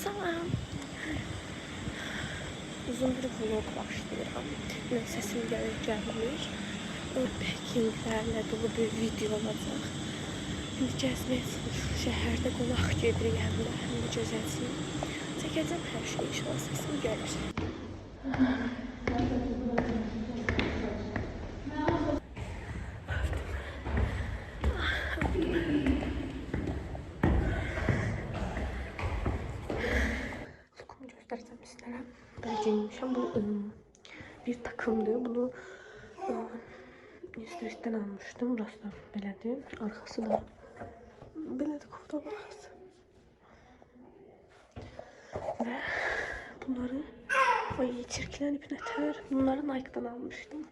Salam. Uzun bir vlog başlayıram. Mən səsim gəlir, gəlmir. Packinglərlə dolu bir video olacaq. İndi gəzməyə çıxmışıq. Şəhərdə qonaq gedirik həm də, həm də gəzəcəyik. Çəkəcəm hər şey, inşallah səsim gəlir. Lookumu göstərəcəm sizlərə. Belə geyinmişəm. Bu bir takımdır. Bunu Street'dən almışdım. Burası da belədir. Arxası da belədir, koftanın arxası. Və bunları, ay çirklənib nətər. Bunları Nike'dan almışdım.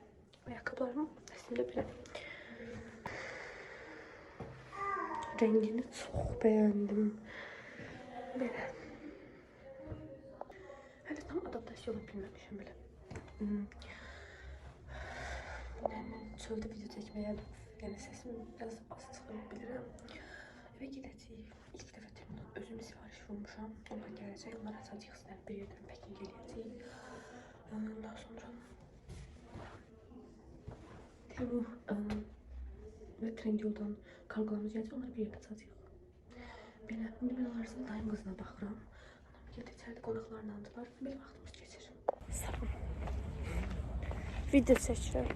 Ayaqqabılarım əslində belə. Rengini çox bəyəndim. Belə. Hələ tam adaptasiya ola bilməmişəm belə. Yəni çöldə video çəkməyə, yəni səsim biraz az çıxır bilirəm. Evə gedəcəyik. İlk dəfə Temudan özüm sifariş vurmuşam. Onlar gələcək, onlar açacaq sizlərlə bir yerdən packing eləyəcəyik. Ondan sonra Temu və Trendyoldan kargolarımız gələcək, onları bir yerdə açacağıq. Belə, indi mən arasında dayım qızına baxıram. Anam gəldi, içəridə qonaqlarlandılar. Belə vaxtımız keçir. Salam. Video çəkirəm.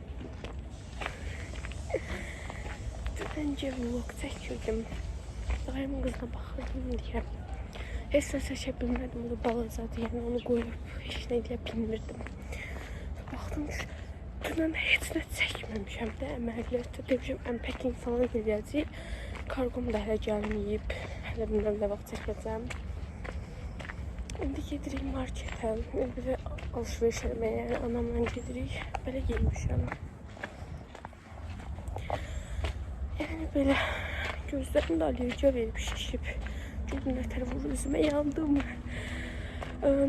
Dünəncə vlog çəkirdim. Dayımın qızına baxırdım deyə. Heç nə çəkə bilmədim, o da balacadır, yəni onu qoyub heç nə eləyə bilmirdim. Baxdım ki, dünən heç nə çəkməmişəm də əməliyyatda. Demişəm, unpacking falan eləyəcəyik. Kargom da hələ gəlməyib. Hələ bilmirəm nə vaxt çəkəcəm. İndi gedirik marketə. Evə alışveriş eləməyə, yəni anamla gedirik. Belə geyinmişəm. Yəni belə gözlərim də allergiya verib şişib. Gün nətər vurur üzümə, yandım.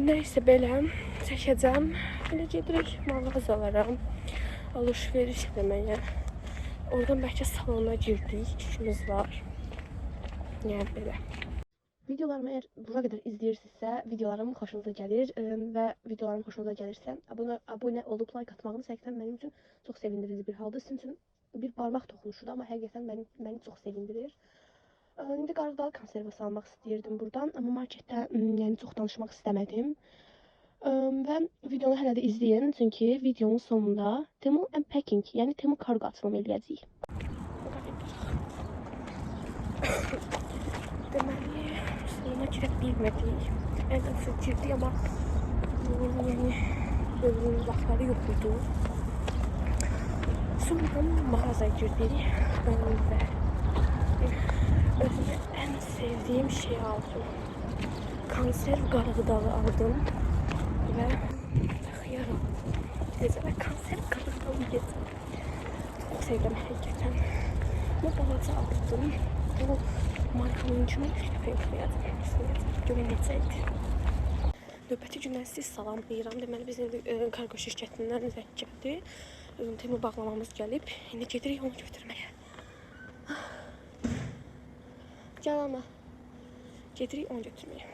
Nəysə belə çəkəcəm. Belə gedirik mağazalara alışveriş eləməyə. Oradan bəlkə salona girdik, işimiz var. Yəni belə. Videolarımı əgər bura qədər izləyirsinizsə, videolarım xoşunuza gəlir və videolarım xoşunuza gəlirsə, abunə olub like atmağınız həqiqətən mənim üçün çox sevindirici bir haldır. Sizin üçün bir barmaq toxunuşudur, amma həqiqətən məni çox sevindirir. İndi qarğıdalı konservası almaq istəyirdim buradan, amma marketdə yəni çox danışmaq istəmədim. Və videonu hələ də izləyin, çünki videonun sonunda Temu Unpacking, yəni Temu kargo açılımı eləyəcəyik. Deməli, salona girə bilmədik. Yəni, daha girdik, amma yəni vaxtları yox idi. Sonra mağazaya girdik və özümə ən sevdiyim şeyi aldım. Konserv qarğıdalı aldım və xiyar aldım. Gecə konserv qarğıdalı yeyəcəm. Çox sevirəm həqiqətən. Amma balaca aldım. Bu markanınkını ilk dəfə yoxlayacağam. Görün necə idi. Növbəti gündən sizi salamlayıram. Deməli, biz indi kargo şirkətindən zəng gəldi. Temu bağlamamız gəlib. İndi gedirik onu götürməyə. Gəl ana. Gedirik onu götürməyə.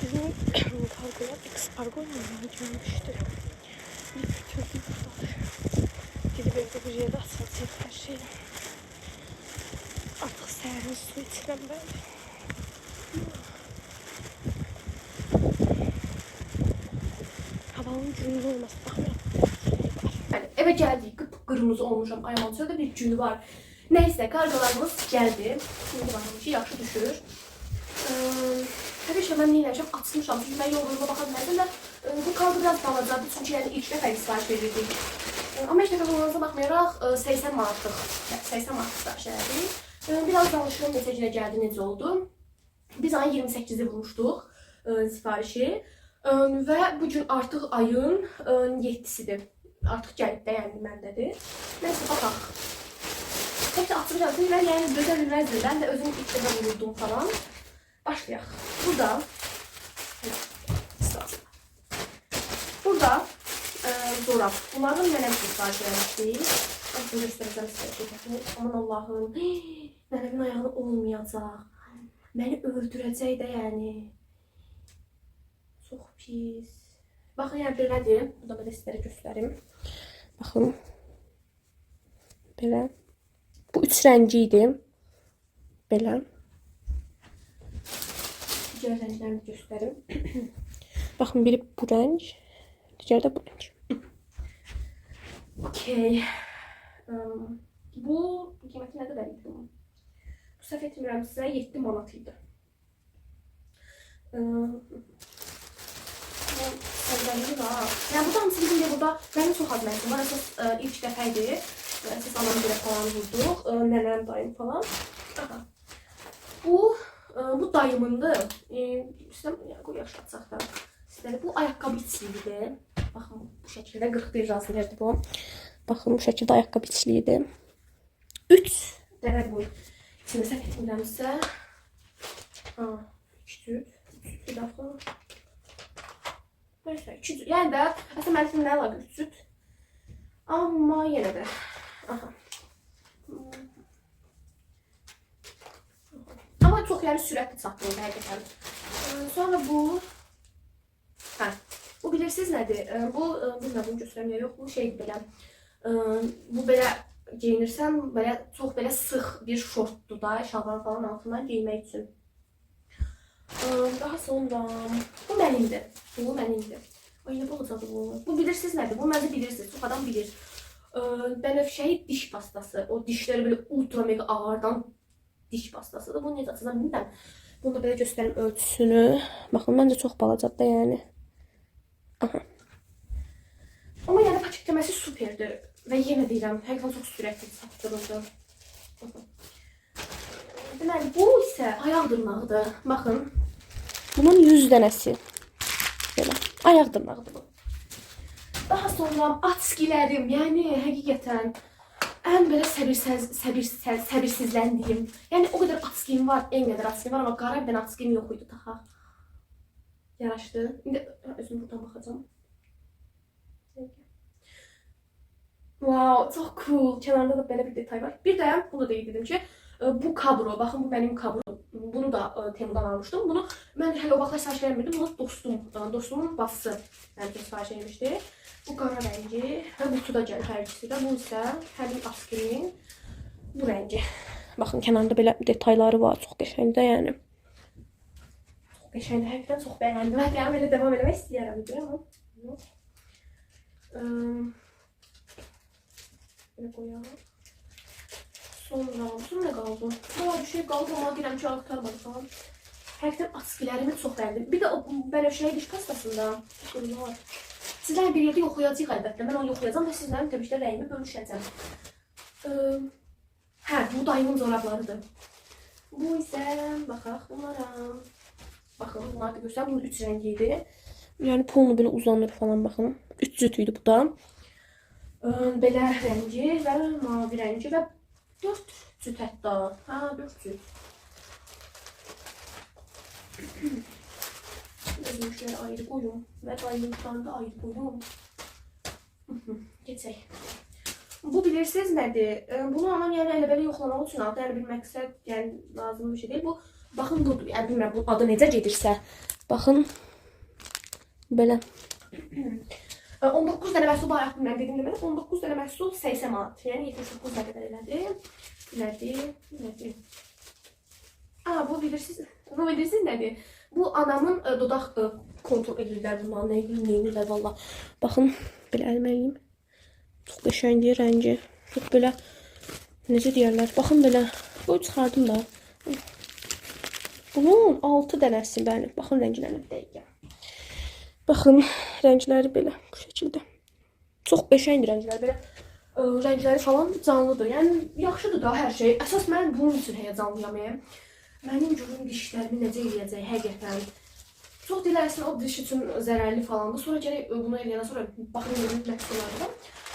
Bizim kargolar Xpargo ilə gəlmişdi. Bir götürdük buradadır. Gedib evdə bir yerdə açacağıq hər şeyi. Artıq səhərin su içirəm mən. Havanın günlü olması baxmayaraq külək var. Yəni, evə gəldik, qıpqırmızı olmuşam. Ay aman, çöldə bir günü var. Nəysə, kargolarımız gəldi. İndi baxım ki, yaxşı düşür. Təbii ki, mən nə eləmişəm? Açmışam. Çünki mən yollarıma baxa bilməzdim və bu kargo biraz balacadır. Çünki yəni ilk dəfə sifariş verirdik. Amma ilk dəfə olmanıza baxmayaraq 80 manatlıq, 80 manatlıq sifariş elədik. Biraz danışım necə günə gəldi, necə oldu. Biz ayın 28-i vurmuşduq sifarişi. Və bu gün artıq ayın 7-sidir. Artıq gəlib də, yəni məndədir. Nəysə, baxaq. Tək də açmışam. Çünki mən yəni dözə bilməzdim. Mən də özüm ilk dəfə vururdum falan. Başlayaq. Burada Burada zorab. Bunların nənəm üçün sifariş eləmişdik. Bunu göstərəcəm sizə qiymətini. Aman Allahım. Nənəmin ayağı olmayacaq. Məni öldürəcək də yəni. Çox pis. Baxın, yəni belədir. Bu da belə sizlərə göstərim. Baxın. Belə. Bu üç rəngi idi. Belə. Digər rənglərini göstərim. Baxın, biri bu rəng, digəri də bu rəng. Okey. Bu qiyməti nə qədər idi bunun? Bu səhv etmirəmsə 7 manat idi. Bu səndəliyi var. Yəni bu da hamısı bizim də burada mənim çox az məhsulum var. Əsas ilk dəfə idi. Əsas anam görə falan vurduq. Nənəm, dayım falan. Aha. Bu dayımındır. İstəm, yəni, qoy yaşlatsaq da. Sizlərə bu ayaqqabı içliyidir. Baxın, bu şəkildə 41 razmerdir bu. Baxın, bu şəkildə ayaqqabı içliyidir. 3 dənə bu. İçində səhv etmirəmsə. Ha, 2 cüt. Bir dəfə. Nəysə, 2 cüt. Yəni də əslində mənim üçün nə əlaqə 3 cüt. Amma yenə də. Aha. Amma çox yəni sürətli çatdırıldı həqiqətən. Sonra bu, hə, bu bilirsiniz nədir? Bu, bilmirəm, bunu göstərəm ya yox, bu şeydir belə. Bu belə geyinirsən, belə çox belə sıx bir şortdur da, şalvar falan altından geymək üçün. Daha sonra bu mənimdir. Bu mənimdir. Ay, nə balacadır bu. Bu bilirsiniz nədir? Bu məncə bilirsiniz. Çox adam bilir. Bənövşəyi diş pastası. O dişləri belə ultra mega ağardan diş pastasıdır. Bunu necə açacağam bilmirəm. Bunu da belə göstərim ölçüsünü. Baxın, məncə çox balacadır da yəni. Aha. Amma yəni paketləməsi superdir. Və yenə deyirəm, həqiqətən çox sürətli çatdırıldı. Deməli, bu isə ayaq dırnağıdır. Baxın. Bunun 100 dənəsi. Belə. Ayaq dırnağıdır bu. Daha sonra atskilərim, yəni həqiqətən ən belə səbirsizləndiyim. Yəni o qədər atskim var, en qədər atskim var, amma qara bir dənə atskim yox idi taxaq. Yaraşdı. İndi özüm buradan baxacağam. Wow, çox cool. Kənarında da belə bir detay var. Bir də bunu da dedim ki, bu kabro, baxın bu mənim kabro. Bunu da Temudan almışdım. Bunu mən hələ o vaxtlar sifariş vermirdim. Bunu dostumun bacısı mənim üçün sifariş etmişdi. Bu qara rəngi və qutuda gəlir hər ikisi də. Bu isə həmin askinin bu rəngi. Baxın, kənarında belə detayları var. Çox qəşəngdir yəni. Çox qəşəngdir. Həqiqətən çox bəyəndim. Həqiqətən belə davam eləmək istəyirəm, amma yox. Belə qoyaq. Sonra nə qaldı? Valla bir şey qaldı, amma deyirəm ki, qurtarmadı falan. Həqiqətən atskilərimi çox bəyəndim. Bir də o bənövşəyi diş pastasında. Bunlar. Sizlərlə bir yerdə yoxlayacağıq əlbəttə. Mən onu yoxlayacağam və sizlərlə təbii ki də rəyimi bölüşəcəm. Hə, bu dayımın corablarıdır. Bu isə, baxaq bunlara. Baxın, bunları da göstərim. Bunun 3 rəngi idi. Yəni polnu belə uzanır falan, baxın. 3 cüt idi bu da. Belə rəngi və mavi rəngi və 4 cüt hətta. Hə, 4 cüt. Özümüşləri ayrı qoyum və dayımmışlarını da ayrı qoyum. Keçək. Bu bilirsiniz nədir? Bunu anam yəni elə belə yoxlamaq üçün aldı. Yəni bir məqsəd, yəni lazım bir şey deyil. Bu, baxın budur. Yəni bilmirəm bu adı necə gedirsə. Baxın. Belə. 19 dənə məhsul bayaq bilmirəm dedim deməli. 19 dənə məhsul 80 manat. Yəni 79 nə qədər elədi? Nədir? Nədir? Aa, bu bilirsiniz. Bu bilirsiniz nədir? Bu anamın dodaq Kontrol edirlər bunlar, nə edirlər, nə edirlər valla. Baxın, belə əlimə eləyim. Çox qəşəngdir rəngi. Çox belə, necə deyərlər? Baxın belə. Qoy çıxardım da. Bunun 6 dənəsi, bəli. Baxın rənglərinə bir dəqiqə. Baxın, rəngləri belə, bu şəkildə. Çox qəşəngdir rəngləri belə. Rəngləri falan canlıdır. Yəni yaxşıdır da hər şey. Əsas mən bunun üçün həyəcanlıyam. Mənim görüm dişlərimi necə eləyəcək həqiqətən. Çox deyirlər əslində o diş üçün zərərli falandır. Sonra gərək bunu eləyəndən sonra baxın görüm məhsullarına.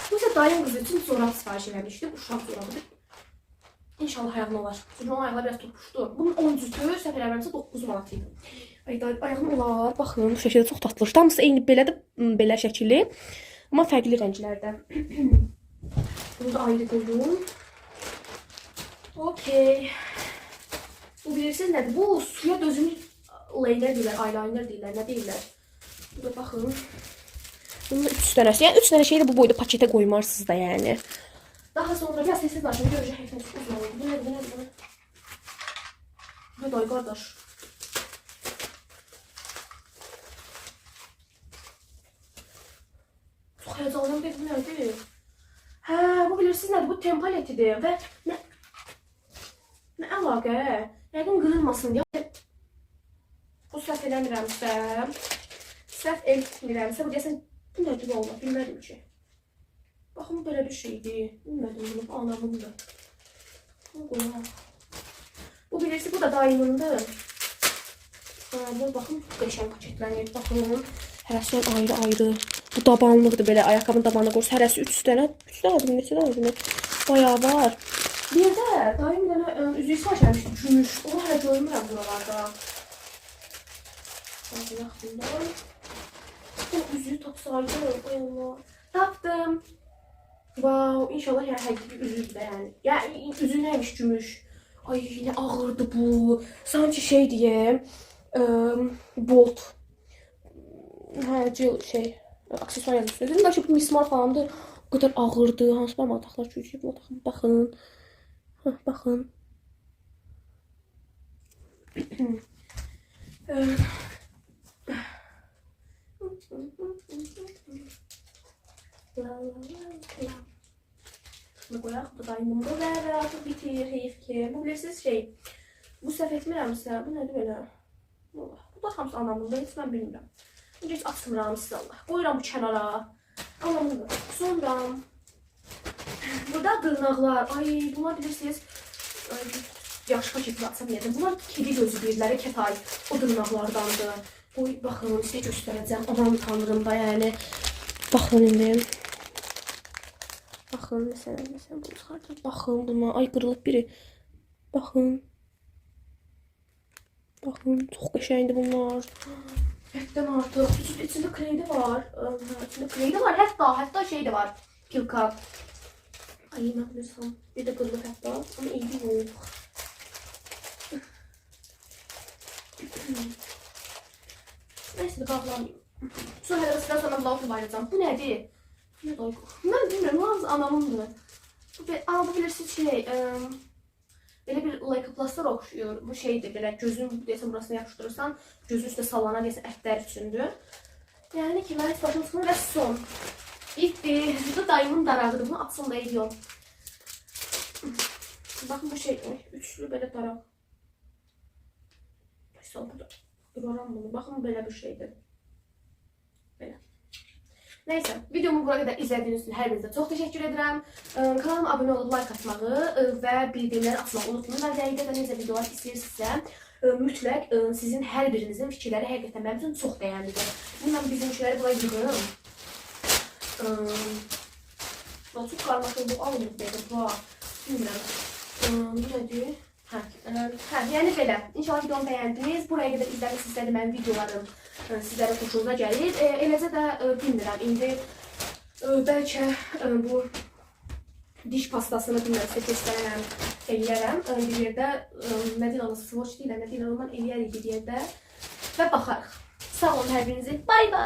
Bu isə dayım qızı üçün corab sifariş eləmişdim. Uşaq corabıdır. İnşallah ayağına olar. Çünki onun ayaqları biraz tutmuşdu. Bunun 10 cütü səhv eləmirəmsə 9 manat idi. Ay da ayağım olar. Baxın, bu şəkildə çox tatlı. Hamısı eyni belədir, belə şəkilli. Amma fərqli rənglərdə. Bunu da ayrı qoyum. Okey. Bu bilirsiniz nədir? Bu suya dözümlü liner deyirlər, eyeliner deyirlər, nə deyirlər? Bu da baxın. Bunun da 3 dənəsi. Yəni 3 dənə şeyi də bu boyda paketə qoymarsınız da yəni. Daha sonra biraz sessiz danışım. Görəcək həqiqətən çox uzun oldu. Bu nədir, bu nədir, bu nədir? Bu nə qardaş? Çox həyəcanlıyam dedim, bu nədir? Hə, bu bilirsiniz nədir? Bu tempaletidir və nə əlaqə? Yəqin qırılmasın deyə. Bu səhv eləmirəmsə, bu deyəsən bu nədir vallah, bilmədim ki. Baxın, bu belə bir şeydir. Bilmədim bunu, bu anamındır. Bunu qoyaq. Bu bilirsiniz, bu da dayımındır. Ha, bu baxın, qəşəng paketlənir. Baxın, hərəsindən ayrı-ayrı. Bu dabanlıqdır belə, ayaqqabının dabanına qoyursun. Hərəsi 3 dənə, 3 dənədir, neçə dənədir? Bayağı var. Bir də dayım bir dənə üzük sifariş eləmişdi, gümüş. Onu hələ görmürəm buralarda. Baxın, bundan. Bu üzüyü tapsaydım, ay Allah. Tapdım. Wow, inşallah yəni həqiqi üzükdür də yəni. Yəni üzük nəymiş gümüş. Ay nə ağırdı bu. Sanki şey deyə, bolt. Hə, cil şey, aksesuar yazmışdı. Dedim bəlkə bu mismar falandır. O qədər ağırdı. Hansı barmağa taxılır ki, buna taxın. Baxın. Hə, baxın. La la la la. Bunu qoyaq, bu dayımındır və artıq bitir, heyif ki. Bu bilirsiniz şey, bu səhv etmirəmsə, bu nədir belə? Allah, bu da hamısı anamındır, heç mən bilmirəm. İndi heç açmıram sizə Allah. Qoyuram bu kənara. Anamındır. Sonra burada dırnaqlar. Ay, bunlar bilirsiniz, ay, yaxşı paketini açsam yədim. Bunlar kedi gözü deyirlər, ketay. O dırnaqlardandır. Qoy, baxın, sizə göstərəcəm. Aman tanrım da yəni. Baxın indi. Baxın, məsələn bunu çıxardım. Baxın buna. Ay, qırılıb biri. Baxın. Baxın, çox qəşəngdir bunlar. Həddən artıq. İçində kredi var. İçində kredi var. Hətta şey də var. Pilka. Ay, mən bilirsən. Bir də qırılıb hətta. Amma eybi yox. Neyse, bağlamayayım. Sonra hələ sizdən sonra blog paylaşacağım. Bu nədir? Nə dayı? Mən bilmirəm, hamısı anamındır. Bu bilirsiniz şey, belə bir leykoplastlar oxşuyur. Bu şeydir, belə gözün deyəsən burasına yapışdırırsan, gözün üstə sallanan deyəsən ətlər üçündür. Yəni ki, mən heç başım çıxmır və son. Bitdi. Bu da dayımın darağıdır. Bunu atsam da eybi yox. Baxın bu şey, üçlü belə daraq. Son burada duraram bunu. Baxın belə bir şeydir. Belə. Neyse, videomu bura qədər izlədiyiniz üçün hər birinizə çox təşəkkür edirəm. Kanalıma abunə olub like atmağı və bildirimləri açmağı unutmayın. Və dəqiqə də necə videolar istəyirsinizsə, mütləq sizin hər birinizin fikirləri həqiqətən mənim üçün çox dəyərlidir. Bunu mən bizimkiləri bura yığım. Çox qarmaşıq bu alınır belə, bu. Bilmirəm. Bu nədir? Hə, yəni belə. İnşallah videomu bəyəndiniz. Buraya qədər izləmişsinizsə də mənim videolarım sizlərə xoşunuza gəlir. Eləcə də bilmirəm. İndi bəlkə bu diş pastasını bilmirəm sizə göstərərəm, eləyərəm. Bir yerdə nə deyirlər ona, swatch deyirlər, nə deyirlər ondan eləyərik bir yerdə və baxarıq. Sağ olun hər birinizi. Bay bay.